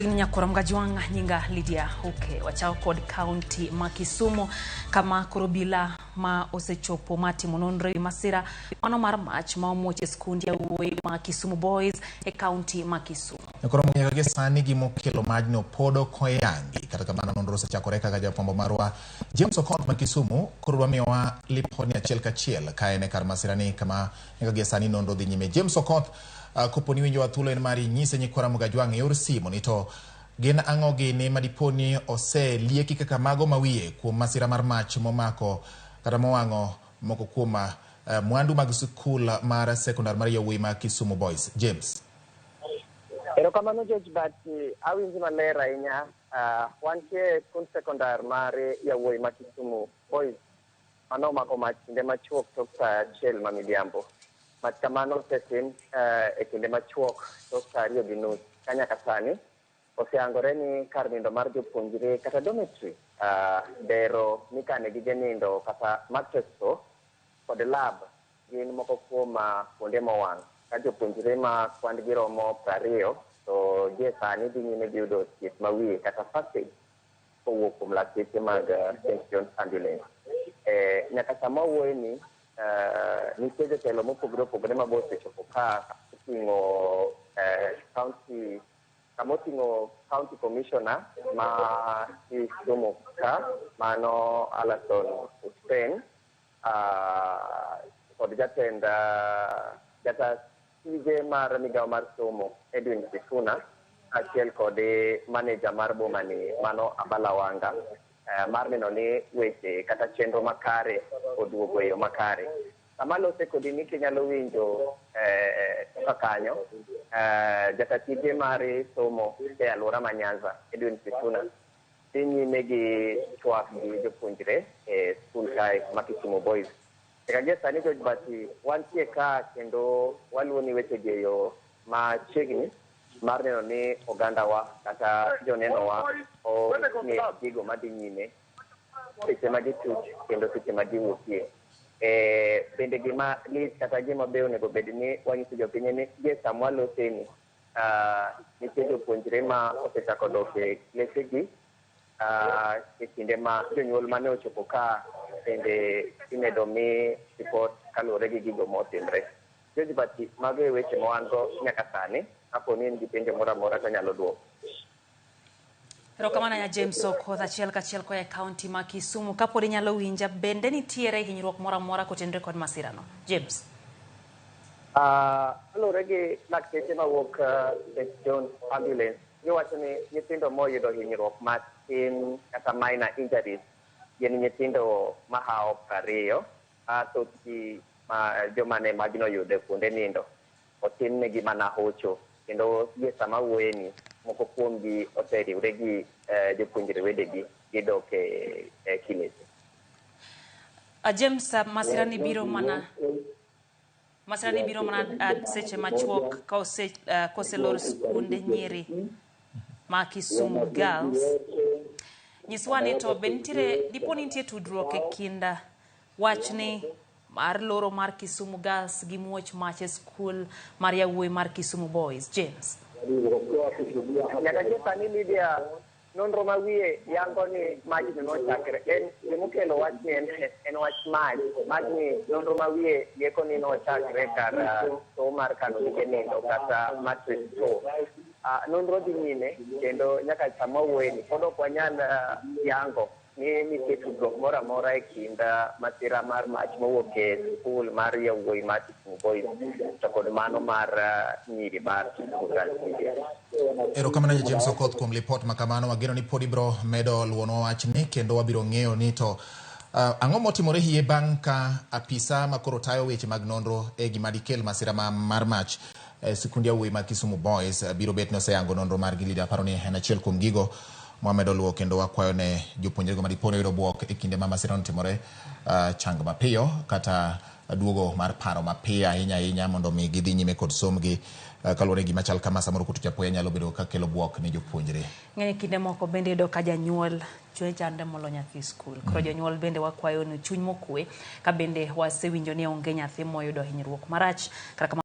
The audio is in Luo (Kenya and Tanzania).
Nyakwar Mgajwang' nyinga Lydia Oke. Wachako kod kaunti ma Kisumu kama koro obila ma osechopo ma timo nonro e masira mano mar mach ma omuoch e skund yawuoyi ma Kisumu Boys e kaunti ma Kisumu. Koro nyaka gi sani gimokelo majno pod ok oyangi. Kata kamano nonro osechakore kaka jafwambo marwa James Okoth ma Kisumu koro dwa miyowa lipodni achiel kachiel ka en e kar masirani kama nyaka gie sani nonro dhi nyime. James Okoth, kopo ni iwinjowa thuolo en mari nyise nyikwa Ramogi Ajwang' e yor simu ni to gin ang'o gini ma dipo ni oselieki kaka mago ma wiye kuom masira mar mach momako kata mowang'o moko kuom mwandu mag sikul mar sekondar mar yawuoyi ma Kisumu Boys. James. Erokamano George Bati, awinji maler ahinya. Wantie e skund sekondar mar yawuoyi ma Kisumu Boys mane omako mach kinde machuok tok saa achiel ma midhiambo. Mach kamano osetim e kinde machuok tok saa 2:30 ka nyaka sani osehangore ni kar nindo mar jopuonjre kata dormitory, dero mikane gige nindo kata mattress store kod lab gin moko kuom kuonde mowang'. Ka jopuonjre ma kwand gi romo 20 to gie sani dhi nyime gi yudo thieth ma wiye kata first aid kowuok kuom lakteche mag St. John's Ambulance. Nyaka sama wawuoye ni nitie jotelo mopogore opogore ma be osechopo ka oting'o county kama oting'o county commissioner ma Kisumu ka mano Alison Hussein kod jatend jata tije mar migawo mar somo Edwin Sifuna kaachiel kod manager mar boma ni mano Abala Wanga mar neno ni weche kata chenro makare oduogo e yo makare. Sama alose kodi ni kinyalo winjo toka kanyo jata tije mar somo e alwora ma Nyanza Edwin Sifuna dhi nyime gi twak gi jopuonjre e skul kae ma Kisumu Boys. Eka gie sani George Bati wantie ka kendo waluwo ni weche gi e yo machiegni mar neno ni ogandawa kata jonenowa ong'e gigo madhi nyime seche ma gituch kendo seche ma giwuokie. Bende gima lich kata gima be onego bed ni wanyiso jopiny en ni gie sama waloseni nitie jopuonjre ma osechako dok e klesegi e kinde ma jonyuol mane ochopo ka bende imedo mi ripot kaluwore gi gigo motimre. George Bati, mago e weche ma wan go nyaka sani. Kapo ni in gi penjo moro amora to anyalo duoko. Erokamano ahinya James Okoth achiel kachiel koa e kaunti ma Kisumu. Kapod inyalo winja, bende nitiere hinyruok moro amora kotenore kod masirano? James. Kaluwore gi lakteche mawuok St. John's Ambulance, giwacho ni nyithindo moyudo hinyruok matin kata minor injuries gin nyithindo mahawo 20 ma thothgi ma joma ne majno oyudo e kuonde nindo otimnegi mana hocho kendo gie sama awuoyeni moko kuomgi oseriwre gi jopuonjre wedegi gidok e kilese. James, masira ni biro mana seche machuok ka koselor skunde nyiri ma Kisumu Girls. Nyiswa ni to be nitiere dipo ni nitie tudruok e kind wachni mar loro mar Kisumu Girls gi muoch mach e skul mar yawuoyi mar Kisumu Boys. James. Nyaka gie sani Lydia, nonro ma wiye yango ni majno nochakre en gimokelo wachni en wach mach majni nonro ma wiye lieko ni nochakre kar store mar kano gige nindo kata mattress store. Nonro dhi nyime kendo nyaka sama wawuoyeni pod ok wanyal yango ni nitie tudruok moro amora e kind masira mar mach mowuok e skul mar yawuoyi mar Kisumu Boys to kod mano mar nyiri mar Kisumu Girls Media. Erokamano James Okoth kuom lipot ma kamano. Wageno ni pod ibiro medo luwonwa wachni kendo wabiro ng'eyo ni to ang'o motimore hie bang' ka apisa ma koro tayo weche mag nonro e gima dikel masira mar mach e sikund yawuoyi mag Kisumu Boys biro bet ni oseyango nonro margi. Lydia aparo ni en achiel kuom gigo mwamedo luwo kendo wakwayo ne jopuonjrego ma dipo ni oyudo buok e kinde ma masira notimore chang mapiyo kata duogo mar paro mapiyo ahinya ahinya mondo mi gidhi nyime kod sombgi kaluwore gi gima chal kama samoro kotuch apoya nyalo bedo ka kelo buok ne jopuonjre. Ng'eny kinde moko bende iyudo ka janyuol chwe chande molo nyathi skul. Koro jonyuol bende wakwayo ni chuny mokwe ka bende wasewinjo ni onge nyathi moyudo hinyruok marach. Kata kamano